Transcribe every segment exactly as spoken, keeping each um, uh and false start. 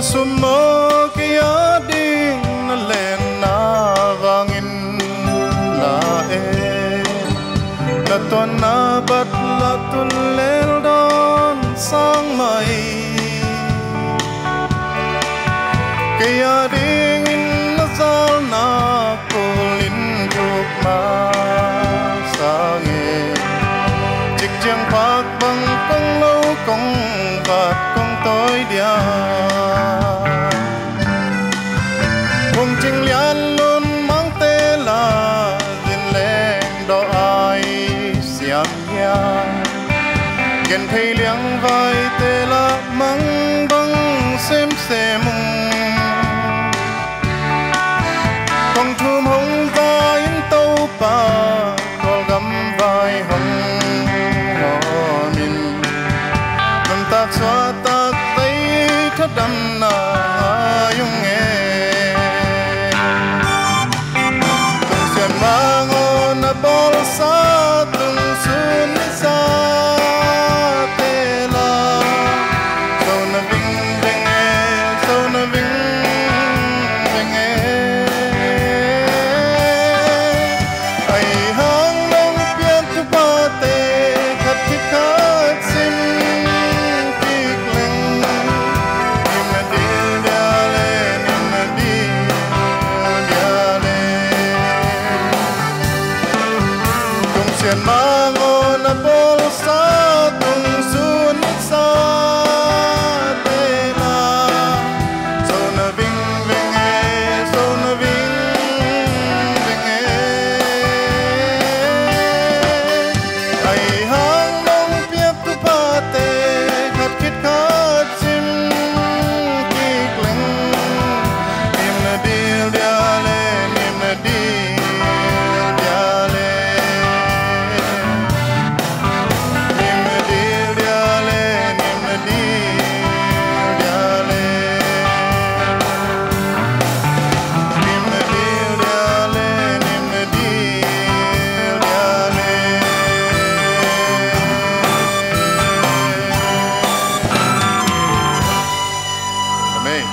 Sum maw, kei a ding na lenna vangin la e, na tuanna bat lah tun lel dawn sang mai. Kei a dingin na zalna kulin thuk ma sang e, cikciang phak bang kong lo kong vat kong tawi dia. Kong cing lian lun mangte la, zin leng dawh ai siam hiam? Gen thei liang vaite lah mang bang semsem ung. Kong thum hong za in Topa, Kawlgam vai hong hawm in, nuntak suahtak tei thadamna ngai ung e. Tungsian mangawn a bawlsa tungsun nisate la, zo na ving veng e, zo na ving veng e. Ahi hang nong piak thuphate khat khit khat sim kik leng, nim na dil dia le, nim na dil dia le. Kong sian mangawn a bawlsa tungsun nisate la, zo na ving veng e, zo na ving veng e. Ahi hang nong piak thuphate khat khit khat sim kik leng, nim na dil dia le, nim na dil dia le. Amen.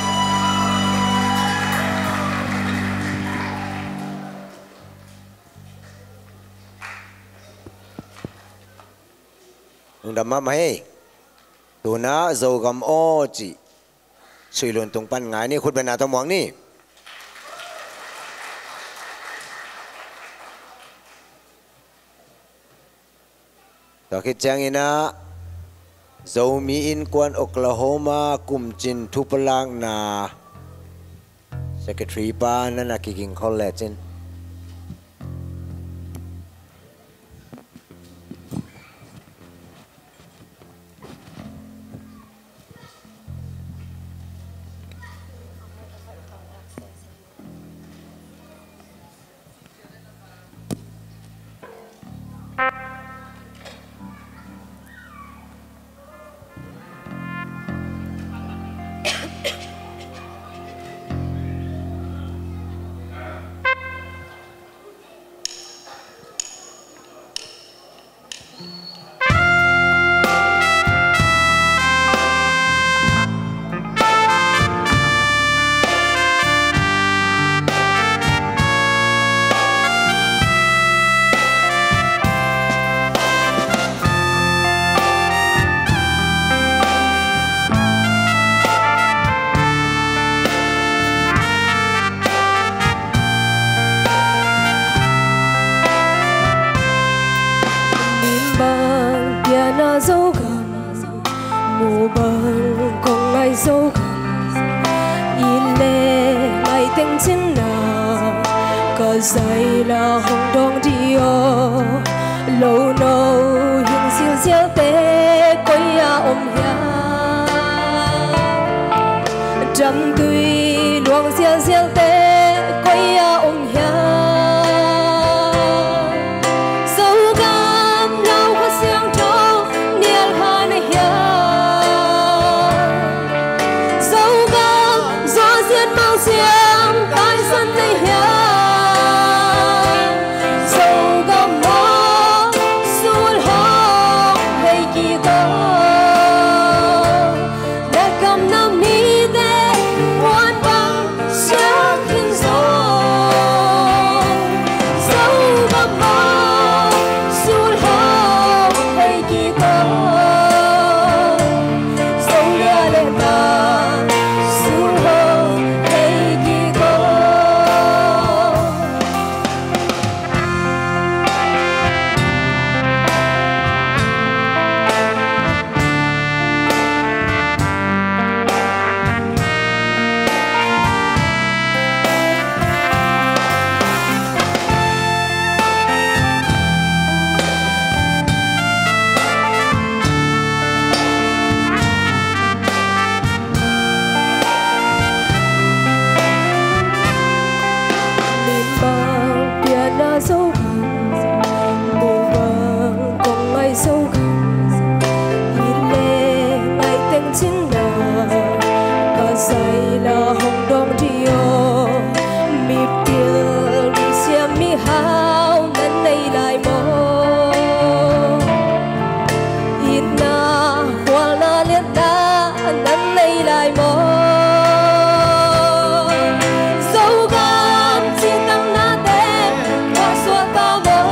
Lungdam mahmah hi. Tuna Zogam aw cih Sui Lun tung pan ngai ni, khut bengna tawh muak ni. Tua khit ciangin ah Zomi Innkuan Oklahoma kumcin thupalakna secretary pa na na kiging khol lecin. Nim bang piana Zogam, mu bang kong ngai Zogam, i le ngai teng cin na, ka zai la hong dawng di aw. Lo no hing zialzialte koi a om hiam? Damtui luang zialzialte koi a om hiam? Zogam lau Kha Siangtho nial kha na hiam? Zogam zuaziat mangsiang taisan na hiam? Zogam maw, sul hong hei kik aw. Na gam na mite Saila hong dong dih aw, mipil, misiam, mihau nan nei lai maw? Itna, khualna, liatna nan nei lai maw? Zogam cihtaknate pha suak ta maw?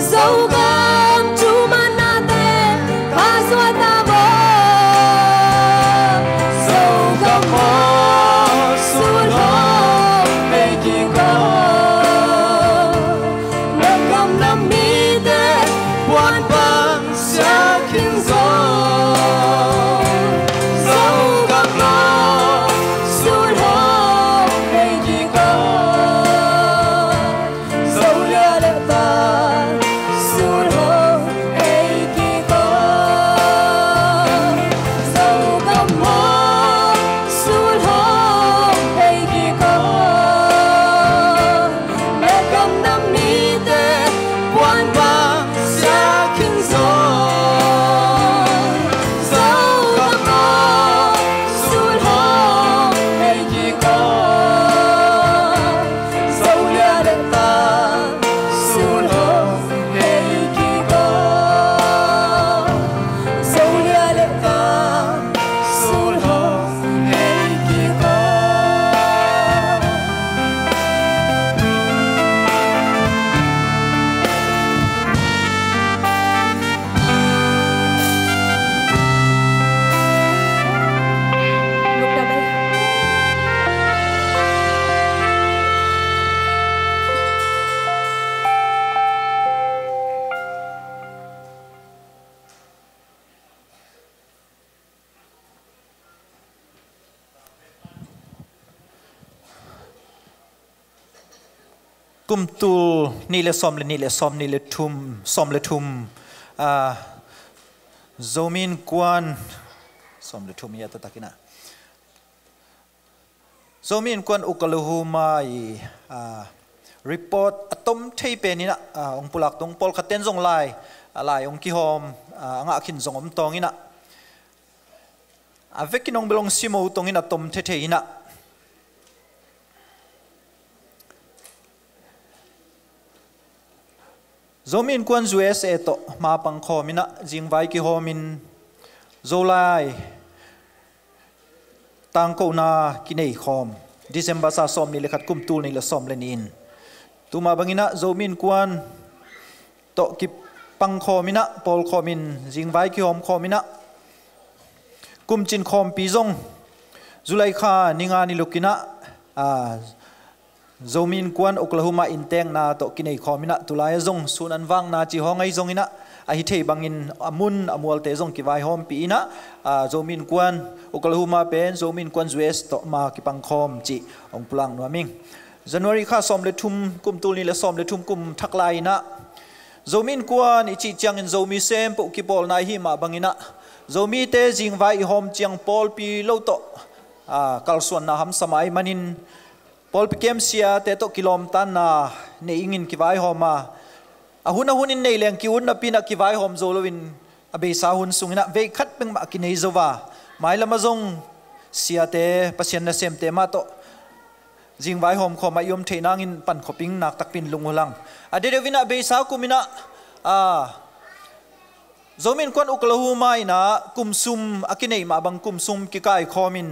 Zogam thumanate pha suak ta maw? Zogam aw, sulhawm hei kik aw. Na gam na mite puan bang sia khin zaw. Zogam aw, sulhawm hei kik aw. Zo liah le ta, sulhawm hei kik aw. Zogam aw, sulhawm hei kik aw. Na gam na mite puan bang sia khin zaw. Zogam aw, sulhawm hei kik aw. Zo liah le ta, sulhawm hei kik aw. Zo liah le ta, sulhawm hei kik aw. Kum tul nih le sawm le nih le sawm nih le thum, sawm le thum, ah, Zomi Innkuan, sawm le thum hi a, taktak in ah, Zomi Innkuan Oklahoma i, ah, report a tom thei pen in ah, ah, hong pulak tung, pawlkhat ten zong lai, ah, lai hong kihawm, ah, a ngah khin zong om tawng in ah, a vekin hong bel hong sim uh tawng in a tom thei thei in ah, Zomi Innkuan U S A tawh ma pangkhawm in ah, zingvai kihawm in, Zolai tangkona kinei khawm, December sa sawm nih le khat, kum tul nih le sawm le nih in. Tuma bang in ah Zomi Innkuan tawh kipangkhawm in ah, pawlkhawm in, zingvai kihawm khawm in ah, kumcin khawmpi zong July kha ni nga ni luk in ah, ah, Zomi Innkuan Oklahoma innteekna tawh kinei khawm in ah, tulai ah zong sun an vakna cih hawng ahi zong in ah, ahi thei bangin a mun a mualte zong kivaihawmpih in ah, ah, Zomi Innkuan Oklahoma pen Zomi Innkuan U S tawh ma kipangkhawm cih hong pulak nuam ing. January kha sawm le thum, kum tul nih le sawm le thum kum thak lai in ah, Zomi Innkuan i cih ciangin Zomi sempoh kipawlna ahi mah bang in ah, Zomite zingvai i hawm ciang pawlpi lo tawh, ah, kalsuanna hamsa mah ahih manin, pawlpi kem siate tawh kilawmtanna nei ingin kivaihawm a, a hun a hun in nei leng ki-ut napi in ah kivaihawm zo loin, a beisa hun sung in ah veikhat bek mah kinei zo a, mailam ah zong siate, Pasian nasemte mah tawh zingvaihawm khawm ah i om theih nangin pankhop ing, nak takpi in lung uh lang. A deuhdeuh in ah beisa kum in ah, ah, Zomi Innkuan Oklahoma in ah kum sum a kineih mah bang kum sum kikaikhawm in,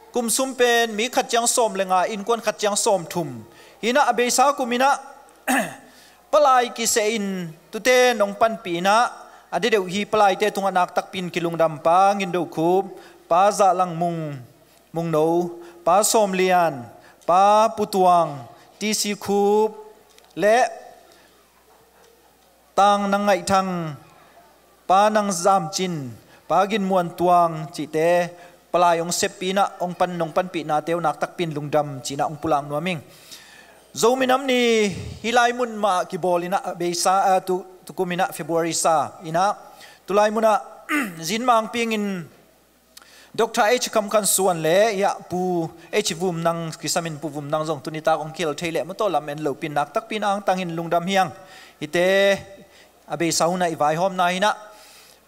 kum sum pen mi khat ciang sawm le nga, innkuan khat ciang sawm thum hi in ah, a beisa kum in ah palai kiseh in tute in hong panpih in ah, a deuhdeuh hi palaite tungah nak takpi in kilungdam Pa Ngin Do Khup, Pa Zah Lang Mung, Mungno, Pa Sawm Lian, Pa Pu Tuang, T C Khup, le Tang Nang Ngaih Thang, Pa Nang Zam Cin, Pa Gin Muan Tuang cihte palai hong seppih in ah, hong pan, hong panpihnate uh nak takpi in lungdam ci in ah hong pulak nuam ing. Zomi Nam Ni hih lai mun mah kibawl in ah, beisa, ah, tu, tukum in ah February sa in ah, tulai mun ah Zinmang Ping in Doctor H Kam Khan Suan le, ya, Pu H Vum Nang kisam in Pu Vum Nang zong tuni tak hong kihel thei leh maw, tawh lam en lopi in nak takpi in angtang in lungdam hi ing. Hihte a beisa hun ah i vaihawmna hi in ah,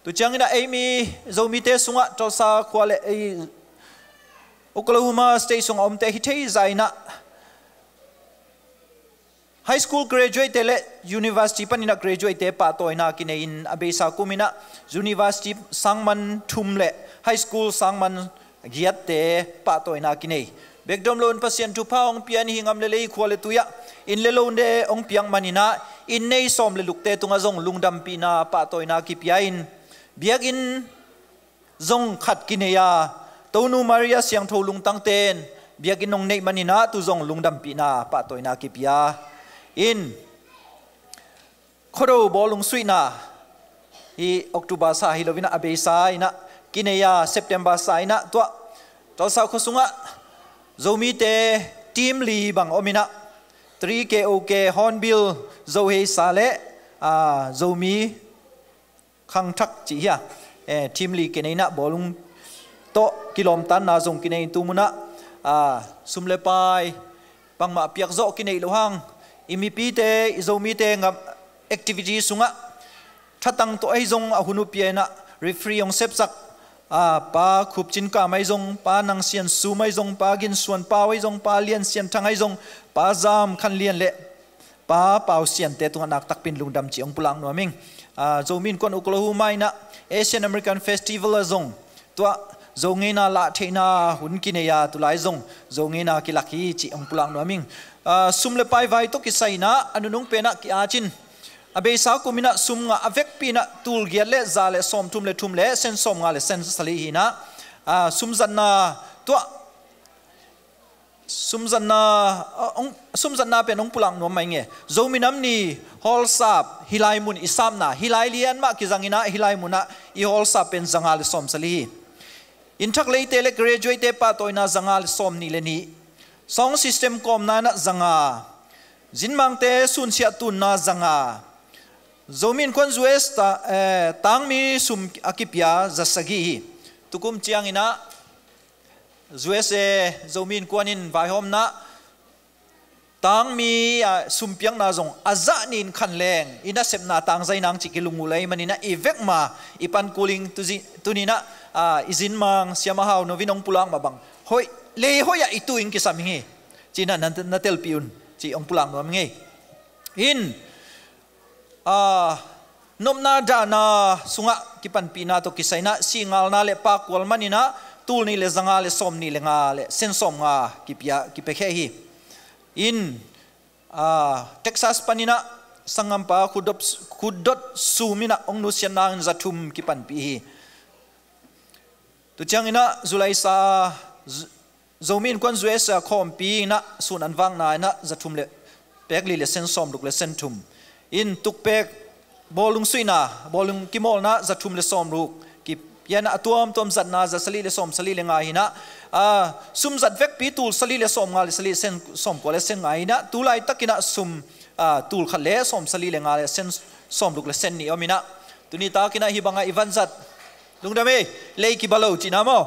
Tu ciangin ah eimi Zomite sungah Tulsa khua le ei Oklahoma State sungah omte hi thei zah in ah high school graduate te le university panin ah graduate te pahtawina kinei in a beisa kum in ah university sangman thum le high school sangman giatte pahtawina kinei. Bek dom loin Pasian thupha hong pia in hih gam le lei, khua le tui ah inn le lote hong piak manin ah inn nei sawm le lukte tungah zong lungdampihna pahtawina kipia in biakinn zong khat kinei a, Tonu Maria siangtho lungtangte in biakinn hong neih manin ah tu zong lungdampihna pahtawina kipia in Khuado bawlung suihna hi October sa hi loin ah a beisa in ah kinei a, September sa in ah tuah Tulsa khua sungah Zomite team li bang om in ah, three K O K, Hornbill, Zo Hei Sa le, ah, Zomi Khangthak cih hi a, eh, team li kinei in ah bawlung tawh kilawmtanna zong kinei in tu mun ah, ah, sum le pai bangmah piak zawh kinei lo hang i mipite, i Zomite ngam activity sungah thatang tawh ahi zong a hun uh pia in ah referee hong sepsak, ah, Pa Khup Cin Kam ahi zong, Pa Nang Sian Sum ahi zong, Pa Gin Suan Pau ahi zong, Pa Lian Sian Thang ahi zong, Pa Zam Khan Lian le Pa Pau Siante tungah naktakpi in lungdam cih hong pulak nuam ing. Ah, Zomi Innkuan Oklahoma in ah Asian American Festival ah zong tuah Zo ngeina lah theihna hun kinei a, tulai zong Zo ngeina kilak hi cih hong pulak nuam ing. Ah, sum le pai vai tawh kisai in ah a nunung pen ah ki-at in a beisa kum in ah sum ngah a vekpi in ah tul giat le za le sawmthum le thum le sen sawmnga le sen sali hi in ah, ah, sum zatna tuah sum zatna, ah, hong, sum zatna pen hong pulak nuam mai nge. Zomi Nam Ni hall sap, hih lai mun i sapna, hih lai lian mah kizang in ah hih lai mun ah i hall sap pen zanga le sawmsali hi. Inn thak leite le graduate te pahtawina zanga le sawmnih le nih. Sound system kawmna in ah zanga. Zinmangte sunsiah tunna zanga. Zomi Innkuan U S ta, eh, tangmi sum a kipia zasagih hi. Tukum ciangin ah U S A Zomi Innkuan in vaihawmna tangmi, ah, sumpiakna zong a zah nih in khan leng i nasepna tangzai nang cih kilung uh lei manin ah i vek ma i pan kul ing. Tu zi-, tuni in ah, ah, i zinmang siamah Hau No in hong pulak mah bang hoih, lei hoih ah i tu ing kisam ing hi. Ci in ah na, na telpih un cih hong pulak nuam ing ei. In, ah, nopna dahna sungah kipanpihna tawh kisai in ah singalna le pakkual manin ah tul nih le zanga le sawmnih le nga le sen sawmnga kipia, kipiakhia hi. In, ah, Texas panin ah sanggampa Khutdot, Khutdot Sum in ah hong nusiatna in zathum kipanpih hi. Tu ciangin ah July sa, Zu-, Zomi Innkuan U S A khawmpi in ah sun an vakna in ah zathum le pek li le sen sawmruk le sen thum. In tukpek bawlung suihna, bawlung kimawlna zathum le sawmruk kipia in ah a tuamtuam zatna zasali le sawmsali le nga hi in ah, ah, sum zat vekpi tul sali le sawmnga le sali sen sawmkua le sen nga hi in ah, tu laitakin ah sum, ah, tul khat le sawmsali le nga le sen sawmruk le sen nih om in ah, tuni takin ah hih bangah i van zat lungdam ei, lei kiba lo cihna maw?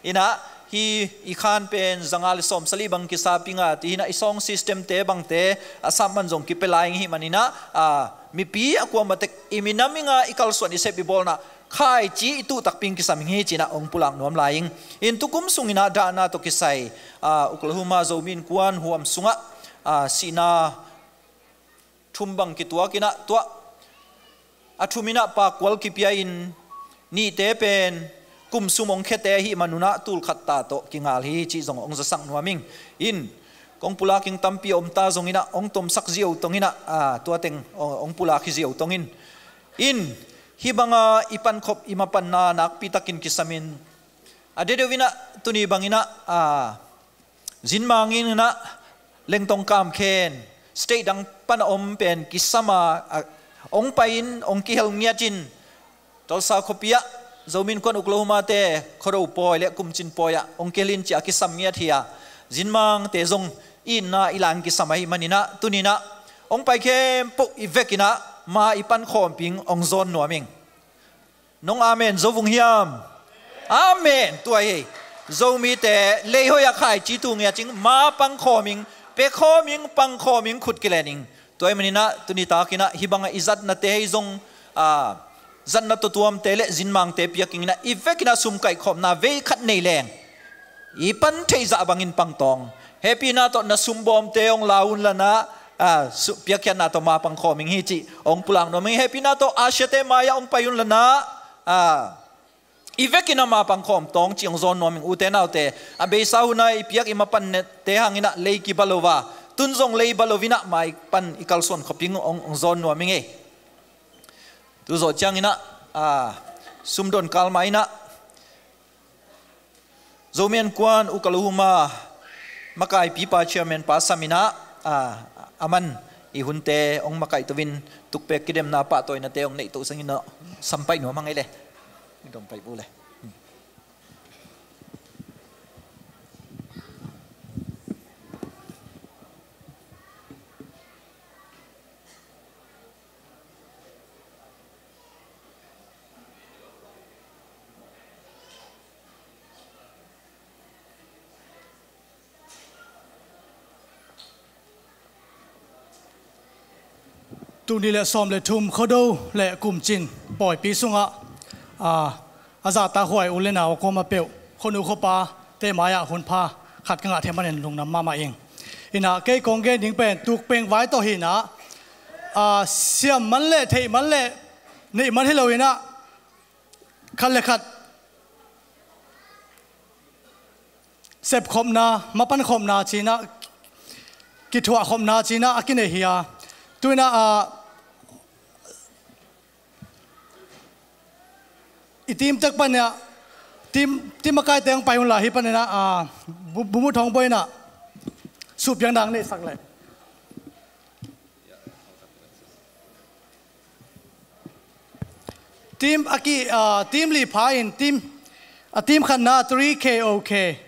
In ah hih i khan pen zanga le sawmsali bang kisa ping a, ti hi in ah i sound system te bangte a sap man zong kipia lai ing hi manin ah, ah, mipi a kuamah tek i minam ing a i kalsuan i sep i bawlna khaici i tuh takpi in kisam ing hi ci in ah hong pulak nuam lai ing. In tukum sung in ah dahna tawh kisai, ah, Oklahoma Zomi Innkuan huam sungah, ah, sihna thum bang kituak in ah tuah a thum in ah pakkual kipia in, nihte pen kum sum hong khiate ahih man un ah tul khat ta tawh kingal hi cih zong hong zasak nuam ing. In, kong pulak ing, tampi a om ta zongin ah hong tomsak ziau tong in ah, ah, tua teng hong, hong pulak hi ziau tong in. In, hih banga i pankhop i mapanna nakpi takin kisam in, a deuhdeuh in ah tuni bangin ah, ah, Zinmang in ah lengtong kamkhen, state dang pan a om pen kisam a, a, hong pai in, hong kihel ngiat in, Tulsa khuapi ah Zomi Innkuan Oklahoma te Khuado pawi le kumcin pawi ah hong kihel in ci a kisam ngiat hi a, zinmangte zong itna i la in kisam ahih manin ah tuni in ah hong pai khempeuh i vek in ah ma i pankhawm ping hong zawn nuam ing. Nong amen zo vung hiam? Amen. Tua hi. Zomite lei hoih ah khaici tu ngiat ing, ma pangkhawm ing, pekhawm ing, pangkhawm ing, khut kilen ing. Tua ahih manin ah tuni takin ah hih bangah i zatnate hi zong, ah, zatna tuamtuamte le zinmangte piak ing inah, i vekin ah sum kaihkhopna vei khat nei leng i pan theih zah bangin pang tawng. Hehpihna tawh na sumbawmte hong la un la nah, ah, su-, piakkhiatna tawh mapang khawm ing hi cih hong pulak nuam ing. Hehpihna tawh a siate mai-ah hong pai un la nah, ah, i vekin ah mapang khawm tawng cih hong zawn nuam ing, ute naute. A beisa hun ah i piak i mapan nete hang inah lei kiba lo a, tun zong lei ba lo inah mai pan i kalsuan khop ing, hong, hong zawn nuam ing ei. Tu zawh ciang inah, ah, sumdon kal mah inah Zomi Innkuan Ukaluhuma makaipipa chairman pa sam inah, ah, aman i hunte hong makaihto in tukpek kidemna pahtawinate hong neihto sangin ah sampaih nuam hang ei le. Dom paih bu le. Tul nih le sawm le thum Khuado le Kumcin pawipi sungah, a, a zahtakhuai u le nau a kuamah peuh, khuanu khuapate mai-ah hunpha khat ka ngah theih manin lungdam mahmah ing. Inah kei kong gen ding pen tukpeng vai tawh hi inah, a, siam man le theih man le neih man hi lo inah, khat le khat sepkhopna, mapankhopna ci inah, kithuahkhopna ci inah a kinei hi a. Tu inah, a, i team tek pan inah, team, team makaite hong pai un la, hih pan inah, a, Bu-, Bumu Thawng Bawi inah suhpiakna hong neihsak leh. Team a ki, ah, team li pha in team, a team khatna three K O K,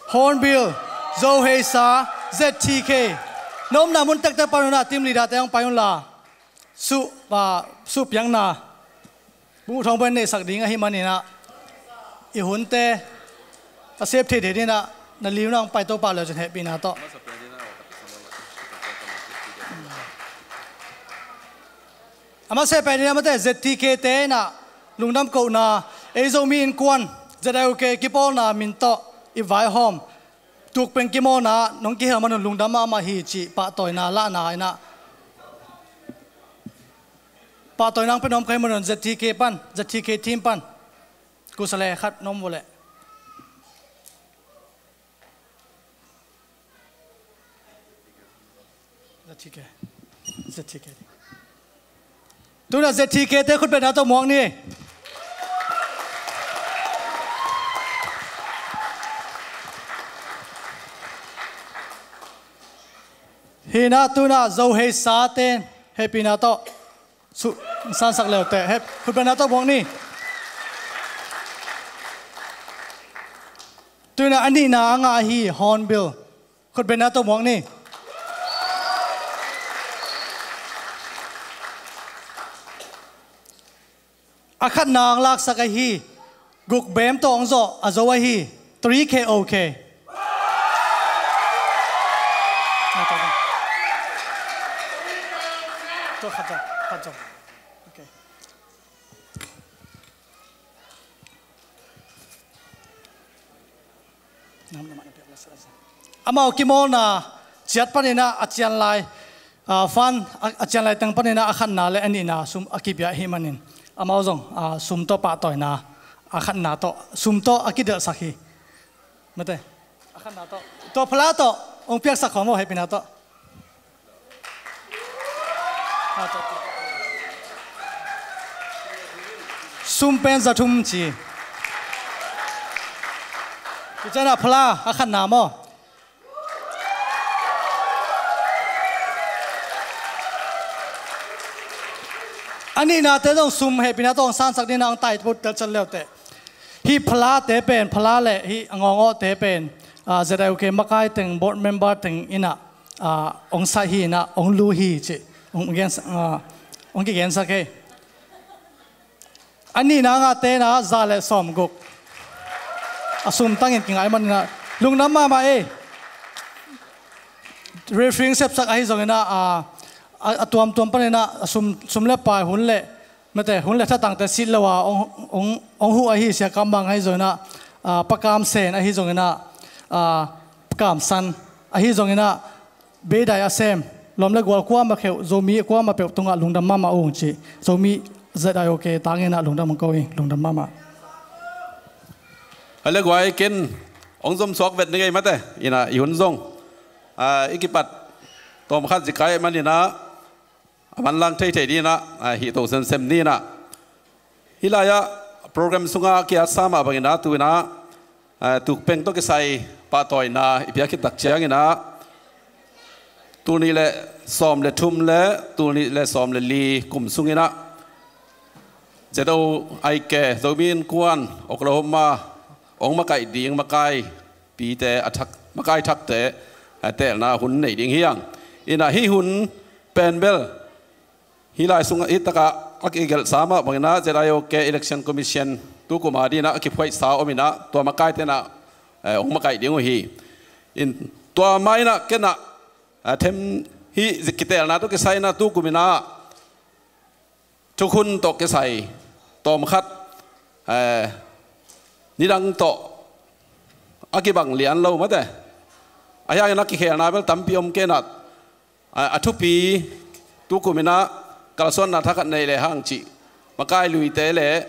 Hornbill, Zo Hei Sa, Z T K. Na omna mun tektek pan un ah team leader te hong pai un la. Suh, ah, suhpiakna Bumu Thawng Bawi in neihsak ding ahih manin ah, i hunte a sep theithei dingin ah, na liu na hong pai to pah le cin hehpihna tawh. A masa pen in ah mate Z T K te in ah lungdam kohna, ei Zomi Innkuan Z I O K kipawlna min tawh i vaihawm tukpeng kimawlna nong kihel man un lungdam mahmah hi cih pahtawina lahna in ah, pahtawina hong pia nuam ka hih man un Z T K pan, Z T K team pan kusa le khat na om uh leh. Z T K. Z T K. Tu in ah Z T K te khutbetna tawh muak ni. Hi in ah tu in ah Zo Hei Sa te hehpihna tawh suh sansak le uh teh. Heh, khutbetna tawh muak ni. Tu in ah a nihna a ngah ahi Hornbill. Khutbetna tawh muak ni. A khatna hong laksak ahi, guk bem tawh hong zawh a Zo ahi, three K O K. Tua khat zong, khat zong. Okay. Amau kimawlna ciat panin ah a cian lai, ah, fund a, a cian lai teng panin ah a khatna le a nihna sum a kipia ahih manin amau zong, ah, sum tawh pahtawina, a khatna tawh, sum tawh a kidelhsak hi. Mate, a khatna tawh, tua phala tawh hong piaksak khawm aw, hehpihna tawh. Sum pen za thum ci. Hi ciangin ah phala a khatna maw? A nihnate zong sum hehpihna tawh hong sansak dingin ah hong tai phot telcel le uh teh. Hih phalate pen, phala le hih a ngawngawhte pen, ah, Z I O K makai teng, board member teng in ah, ah, hong sai hi in ah, hong lu hi cih hong gen, ah, hong kigensak hi. A nihna a ngahte in ah za le sawmguk. A sum tangin kingai manin ah lungdam mahmah ei. Referee sepsak ahi zongin ah, ah, a, a tuamtuam panin ah, a sum, sum le pai, hun le Mate, hun le thatangte sit lo a ong, ong, ong huh ahi Sia Kam Bang ahi zongin ah, ah, Pa Kam Sen ahi zongin ah, ah, Kam San ahi zongin ah, Beidai a sem, lawm le gual kuama kheuh, Zomi kuama peuh tungah lungdam mahmah ung ci. Zomi Z I O K tangin ah lungdam ong ko hi, lungdam mahmah. A le guai ken ong zom suak vet ni ngei mate, in ah i hun zong, ah, i kipat tawmkhat zikai manin ah, a manlang theithei dingin ah, ah, hih to semsem ni in ah. Hih lai-ah program sungah ki-atsa mah bangin ah tu-in ah, ah, tukpeng tawh kisai pahtawina i piak khit tak ciangin ah, tul nih le sawm le thum le tul nih le sawm le li kum sungin ah Z O I K, Zomi Innkuan Oklahoma ong makaih ding makaipite a thak, makai thakte, ah, teelna hun nei ding hi hang. In ah hih hun pen bel hih lai sungah, hih takah a kigelhsa mah bangin ah Z I O K Election Commission tukum a dingin ah a kiphuaihsa om in ah, tua makaite in ah, eh, ong makaih ding uh hi. In tua mah in ah ken ah, eh, them hih kiteelna tawh kisai in ah tukum in ah thukhun tawh kisai tawmkhat, eh, nidang tawh a kibang lian lo mate. Ahi hangin ah kikhelna bel tampi om kei in ah, a, a thupi tukum in ah kalsuanna thakhat nei le hang cih makai luite le,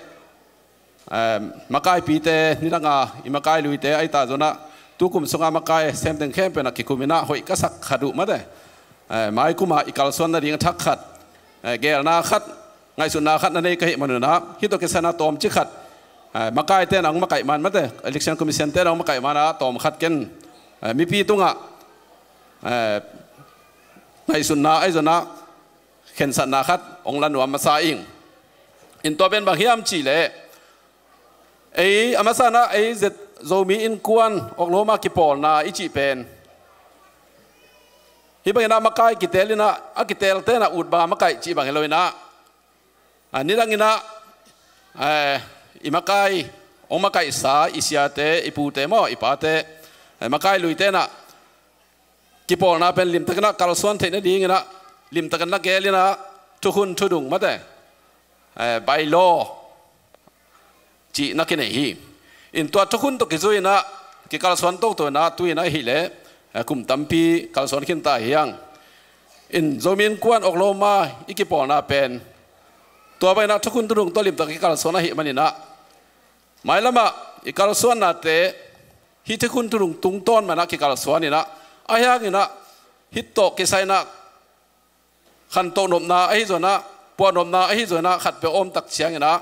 eh, makaipite nidang a i makai luite ahi ta zongin ah tukum sungah makai semteng khempeuh in ah kikum in ah hoih ka sak khat uh mate. Eh, maikum ah i kalsuan nading a thak khat, eh, geelna khat, ngaihsutna khat na nei ka hih manun ah hih tawh kisai in ah tawmcik khat, eh, makaite in ah ong makaih man mate, Election Commission te in ah ong makaih man ah tawmkhat ken, eh, mipi tungah, eh, ngaihsutna ahi zongin ah khensatna khat ong la nuam masa ing. In tua pen bang hiam cih leh, ei a masa in ah ei Z, Zomi Innkuan Oklahoma kipawlna i cih pen hih bangin ah makai kiteel in ah, a kiteelte in ah utba makaih cih bang hi lo in ah, a, nidang in ah, eh, i makai, ong makaihsa i siate, i pute maw, i pate, eh, makai luite in ah kipawlna pen limtakin ah kalsuan theih nadingin ah limtakin na geel in ah thukhun thudung mate, eh, bylaw cih na kinei hi. In tua thukhun tawh kizui in ah kikalsuan toto in ah tu-in ah ahih leh, eh, kum tampi kalsuan khin ta hi hang. In Zomi Innkuan Oklahoma i kipawlna pen tua bangin ah thukhun thudung tawh limtak kikalsuan ahih manin ah, mailam ah i kalsuannate hih thukhun thudung tungtawn man ah kikalsuan in ah, ahi hangin ah hih tawh kisai in ah khantoh nopna ahi zongin ah, puah nopna ahi zongin ah, khatpeuh a om tak ciangin ah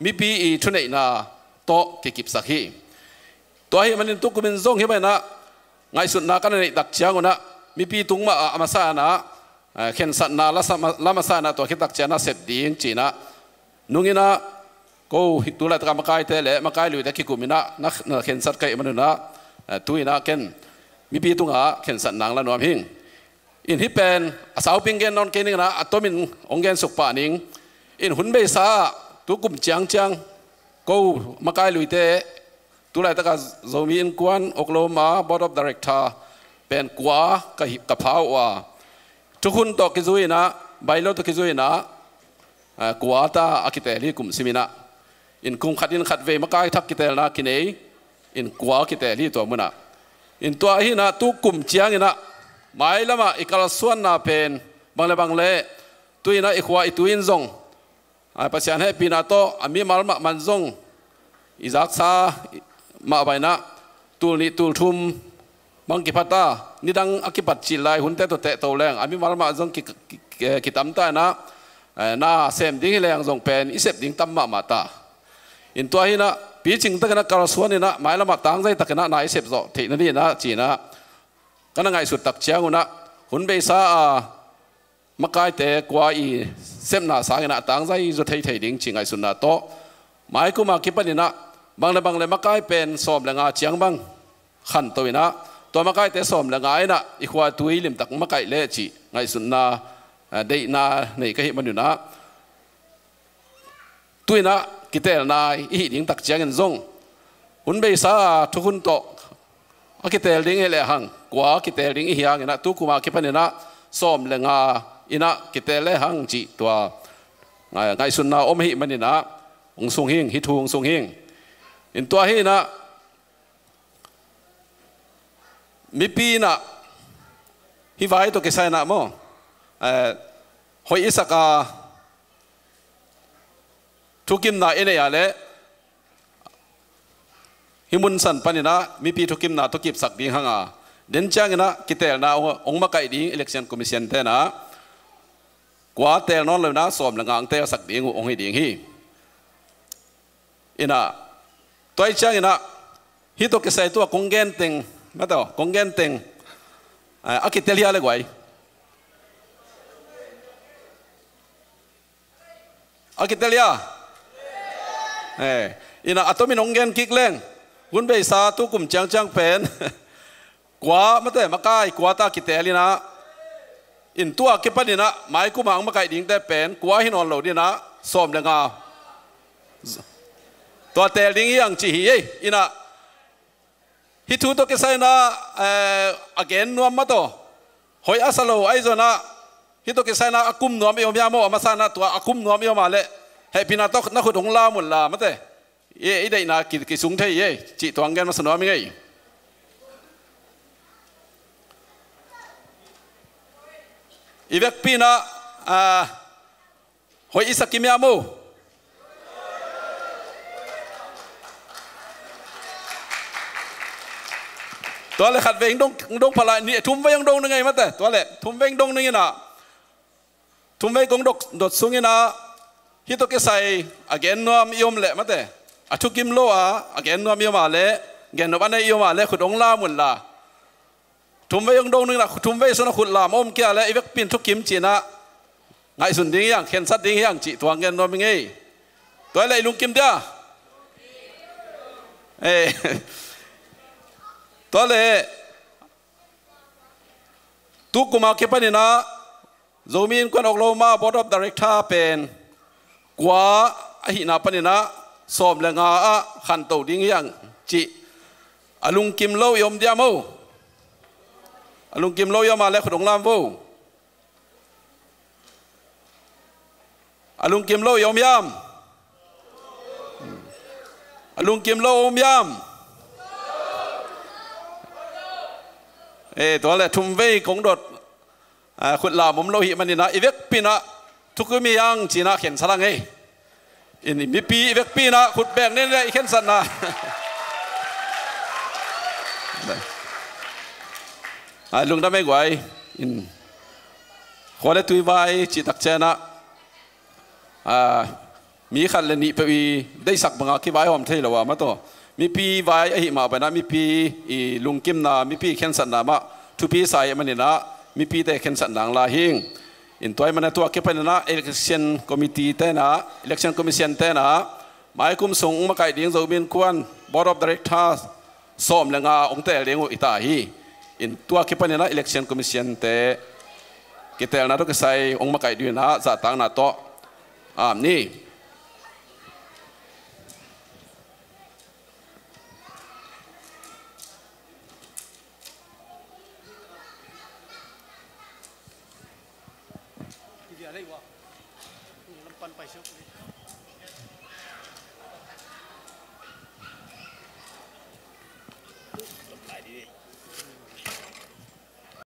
mipi i thuneihna tawh kikipsak hi. Tua ahih manin tukum in zong hih bangin ah ngaihsutna ka na neih tak ciangun ah mipi tung mah ah a masa in ah, eh, khensatna la sa, la masa in ah tua khit tak ciang ah sep ding ci-in ah nung in ah, ko hi, tu laitak a makaite le makai luite kikum in ah na, na khensat ka hih manun ah, eh, tu-in ah ken mipi tungah khensatna ong la nuam hing. In hih pen a saupi ong gen nawn kei ning in ah, a tomin ong gensuk pah ning. In hun beisa ah tukum ciangciang ko makai luite, tu laitak a Zomi Innkuan Oklahoma Board of Director pen kua ka hi, ka pha uh a, thukhun tawh kizui in ah, bylaw tawh kizui in ah, ah, kua ta a kiteel hi kum sim in ah. In kum khat in khatvei makai thak kiteelna kinei, in kua kiteel hi tua mun ah. In tua ahih in ah tukum ciangin ah mailam ah i kalsuanna pen bang le bang le, tu-in ah i khua i tui in zong, a, Pasian hehpihna tawh a mimal mahmah in zong i zaksa mah bangin ah tul nih tul thum bang kiphat a, nidang a kipat cil lai hunte tawh tehto leng a mimal mah zong ki, ki, ki, kitam ta in ah, eh, na sem ding hi leng zong pen i sep ding tam mahmah ta. In tua ahih in ah picing takin ah kalsuan in ah mailam ah tangzai takin ah na i sep zawh theih nadingin ah ci-in ah ka na ngaihsut tak ciangun ah hun beisa a makaite kua i sepna sangin ah tangzai zaw thei thei ding cih ngaihsutna tawh, maikum a kipan in ah bang le bang le makai pen sawm le nga ciang bang khanto in ah, tua makaite sawm le nga in ah i khua tui limtak makaih leh cih ngaihsutna, eh, deihna nei ka hih manun ah, tu-in ah kiteelna i hih ding tak ciangin zong hun beisa a thukhun tawh a kiteel ding hi lehang, kua kiteel ding i hi hangin ah tukum a kipan in ah sawm le nga in ah kiteel lehang cih tua ngai-, ngaihsutna om ahih manin ah hong sung hing, hih thu hong sung hing. In tua hi in ah mipi in ah hih vai tawh kisai in ah maw, eh, hoih i sak a thukimna i neih a leh hih mun san panin ah mipi thukimna tawh kipsak ding hang a, den ciangin ah kiteelna hong, hong makaih ding election commission te in ah kua teel nawn lo in ah sawm le nga hong teelsak ding uh hong hi ding hi. In ah tua ahih ciangin ah hih tawh kisai tua kong gen teng, mate aw, kong gen teng, eh, a kitel hia le guai? A kitel hia? Eh, in ah a tomin hong gen kik leng, hun beisa tu kum ciangciang pen kua, mate, makai kua ta kitel in ah, in tua kipan in ah maikum a hong makaih dingte pen kua hi nawn lo ding in ah sawm le nga. Tua teel ding hi hang ci hi ei. In ah hih thu tawh kisai in ah, eh, a gen nuam, mate aw, hoih a sa lo ahi zongin ah hih tawh kisai in ah a kum nuam i om hiam maw? A masa in ah tua a kum nuam i om a leh hehpihna tawh na khut hong lam un la, mate, i, i deihna ki, kisung thei ei cih tua hong gen masa nuam ing ei. I vekpi in ah, ah, hoih i sak kim hiam maw? Tua leh khatvei hong dong, hong dong pha lai, nih, thumvei hong dong ning ei, mate. Tua leh thumvei hong dong ning in ah, thumvei kong dot, dot sung in ah hih tawh kisai a gen nuam i om leh, mate, a thukim lo a a gen nuam i om a leh, gen nop a nei i om a leh khut hong lam un la. Thumvei hong dong ning in ah, thumvei sung ah khut lam om kei a leh i vekpi in thukim ci in ah ngaihsun ding hi hang, khensat ding hi hang cih tua hong gen nuam ing ei. Tua leh i lungkim dia? Eh. Tua leh tu kum a kipan in ah Zomi Innkuan Oklahoma Board of Director pen kua ahihna panin ah sawm le nga ah khanto ding hi hang cih a lungkim lo i om diam maw? A lungkim lo i om a leh khut hong lam vo. A lungkim lo i om hiam? A lungkim lo om hiam? Eh, tua leh thumvei kong dot, ah, khut lam om lo ahih manin ah i vekpi in ah thukim hi hang ci in ah khensat hang ei. In, mipi i vekpi in ah khut beng ning leh i khensatna. Ah, lungdam ei guai. In, khua le tui vai cih tak ciang ah, ah, mi khat le nih peuh i deihsak bang a kivai hawm thei lo a, mate aw, mipi vai ahih mah bangin ah mipi i lungkimna, mipi khensatna mah thupi sa ahih manin ah mipite khensatna hong la hing. In tua ahih manin ah tua kipanin ah election committee te in ah, election commission te in ah maikum sung hong makaih ding Zomi Innkuan Board of Directors sawm le nga hong teel ding uh hi ta hi. In tua kipanin ah election commission te kiteelna tawh kisai hong makaih ding in ah zahtakna tawh a om ni.